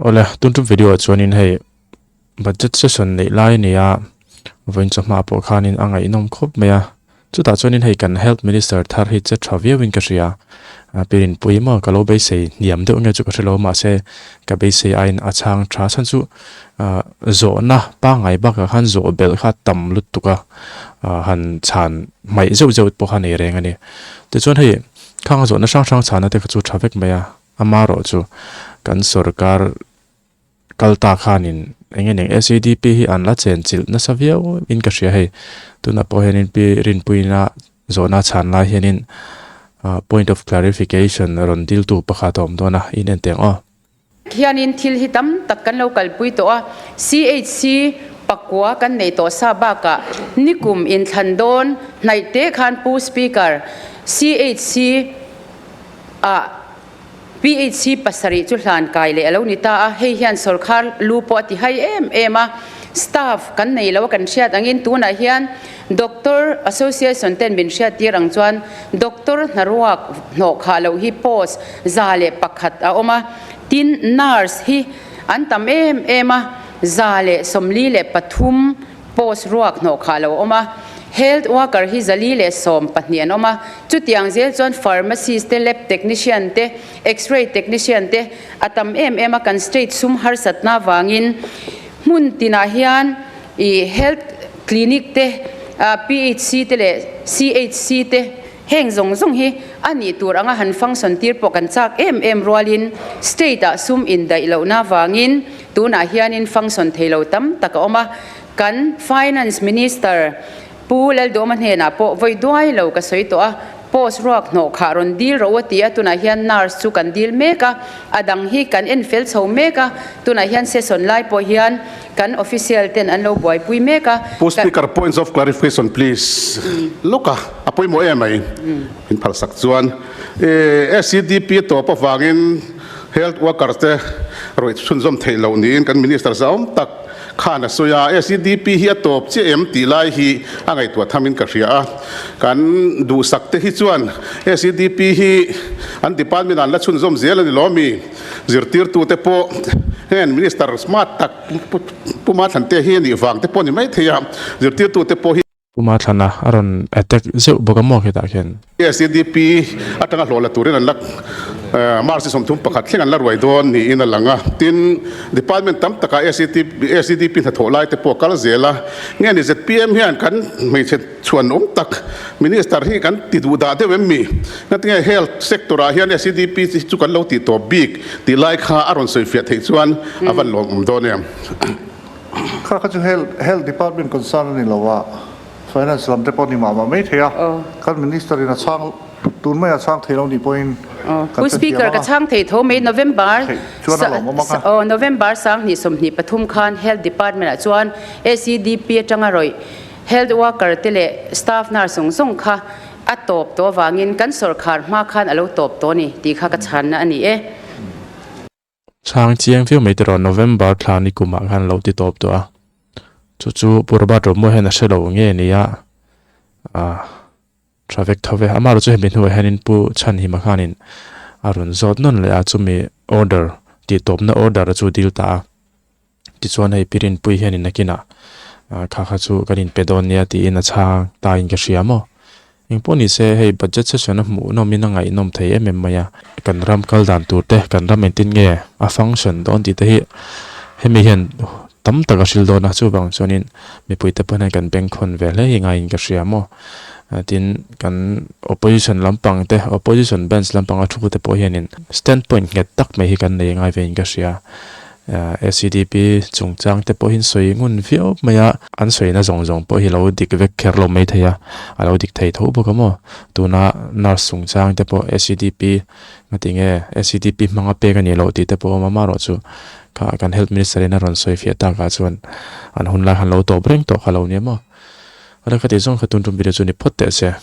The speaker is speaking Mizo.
Awle, tun tum video ah chuanin hei budget session neih lai a ni a, vawiin chawhma pawh khanin a ngaihnawm khawp mai a, chutah chuanin hei kan health minister thar hi che tha viauin ka hria, pirinpui maw ka lo beisei hniam deuh nge chu ka hrelo mahse ka beisei aiin a chhang tha chhan chu zawhna pangngai bakah khan zawh belh kha tam lutuk a, han chhan hmaih zeuh zeuh pawh kha nei reng a ni. Tichuan hei khang zawhna hrang hrang chhana te kha chu tha vek mai a. Amaherawh chu kan sorkar kal ta khanin eng nge eng SEDP hi an la chen chilh nasa viau in ka hria hei. Tunah pawh hianin Pi Rinpuina zawhna chhan lai hianin point of clarification rawn diltu pakhat a awm dawn a, in en teh ang aw. Hianin thil hi tam tak kan lo kalpui tawh a, CHC pakua kan nei tawh sa bakah nikum inthlan dawn hnaih te khan Pu Speaker, CHC ah PHC pasarih chu hlan kai leh a lo ni ta a, hei hian sawrkhar lu pawh a ti hai em em a, staff kan nei lo a kan hriat angin tunah hian Doctor Association ten min hriat tir ang chuan Doctor hnaruak hnawh khah loh hi post 101 a awm a, tin nurse hi an tam em em a, 143 Post ruak hnawh khah lo a awm a, Health worker hi 412 an awm a, chutiang zel chuan pharmacist te, lab technician te, x-ray technician te a tam em em a, kan state sum harsatna avangin hmun tinah hian ih health clinic te, PHC te leh CHC te heng zawng zawng hi a nih tur anga han function tir pawh kan chak em em rualin state ah sum indaih lohna avangin Tunah hianin function thei lo tam tak a awm a, kan Finance Minister Pu Laldawma hnenah pawh vawi duai lo ka sawi tawh a, post ruak hnawh khah rawn dil rawh u a ti a, tunah hian nurse chu kan dil mek a, a dang hi kan en fel chho mek a, tunah hian session lai pawh hian kan official ten an lo buaipui mek a. Pu Speaker, points of clarification please. Lawk a, a pawimawh em mai min phalsak chuan. SEDP tawp avangin Health worker te rawih chhunzawm theih loh niin kan Minister zahawm tak khan a sawi a, SEDP hi a tawp chiah em tih lai hi a ngaihtuah thamin ka hria a. Kan duhsak te hi chuan SEDP hi an department ah an la chhunzawm zel a ni lo mi? Zirtirtu te pawh heng Minister smart tak Pu Mathlan te hi a nih vang te pawh a ni maithei a, zirtirtu te pawh hi. Pu Mathlana a rawn attack zeuh bawk a maw hetah khian. SEDP atanga hlawh la turin an la March 31 thleng an la ruai dawn niin a lang a. Tin, department tam takah SEDP hnathawh lai te pawh a kal zel a. Nge ni zpm hian kan hmeichhe chhuan awm tak Minister hi kan ti duh dah deuh em mi? Ngatinge health sector ah hian SEDP chu kan lo tih tawp bik tih lai kha a rawn sawifiah theih chuan a van lawmawm dawn em? Kha kha chu Health Department concern a ni lo a, Finance lam te pawh ni mah mah mai thei a, kan Minister in a chhang tun mai a chhang thei lo nih pawhin kan hrethiam a. Pu Speaker, ka chhang thei tho mai November chuan a lawmawm ang a. November 2023 khan Health Department ah chuan SEDP atanga rawih Health Worker te leh Staff Nurse zawng zawng kha a tawp tawh avangin kan sawrkhar hma khan a lo tawp tawh a ni tih kha ka chhanna a ni e. Chhang chiang viau mai tiraw November thla ni kumah khan lo ti tawp tawh a, chu chu Pu Robert Romuai hian a hre lo nge nia ah tha vek tho ve. Amaherawhchu hemi hnuah hianin Pu Chhanhima khanin a rawn zawt nawn leh a, chumi order tih tawpna order chu dil ta a. Tichuan hei Pirinpui hianin nakinah kha kha chu kan inpe dawn nia tiin a chhang ta in ka hria maw. Engpawh ni se hei budget session a hmuhnawmin a ngaihnawm thei em em mai a. Kan ram kal dan tur te, kan ram engtin nge a function dawn tih te hi hemi hian tam tak a hril dawn a, chuvang chuanin mipuite pawh hian kan bengkhawn ve hle hi ngaiin ka hria maw. Tin kan opposition lampang te, opposition bench lampanga thu te pawh hianin stand point nghet tak mai hi kan nei ngai vein ka hria. SEDP chungchang te pawhin sawi ngun viau mai a, an sawina zawng zawng pawh hi lo dik vek kher lo mai thei a, a lo dik thei tho bawk a maw? Tuna nurse chungchang te pawh SEDP ngati nge SEDP hmanga pek a nih loh tih te pawh a awm a, amaherawh chu kha kan health minister in a rawn sawi fiah takah chuan an hun lai khan lo tawp reng tawh kha lo nia maw? Awle khati zawng kha tun tum video chu ni phawt teh se.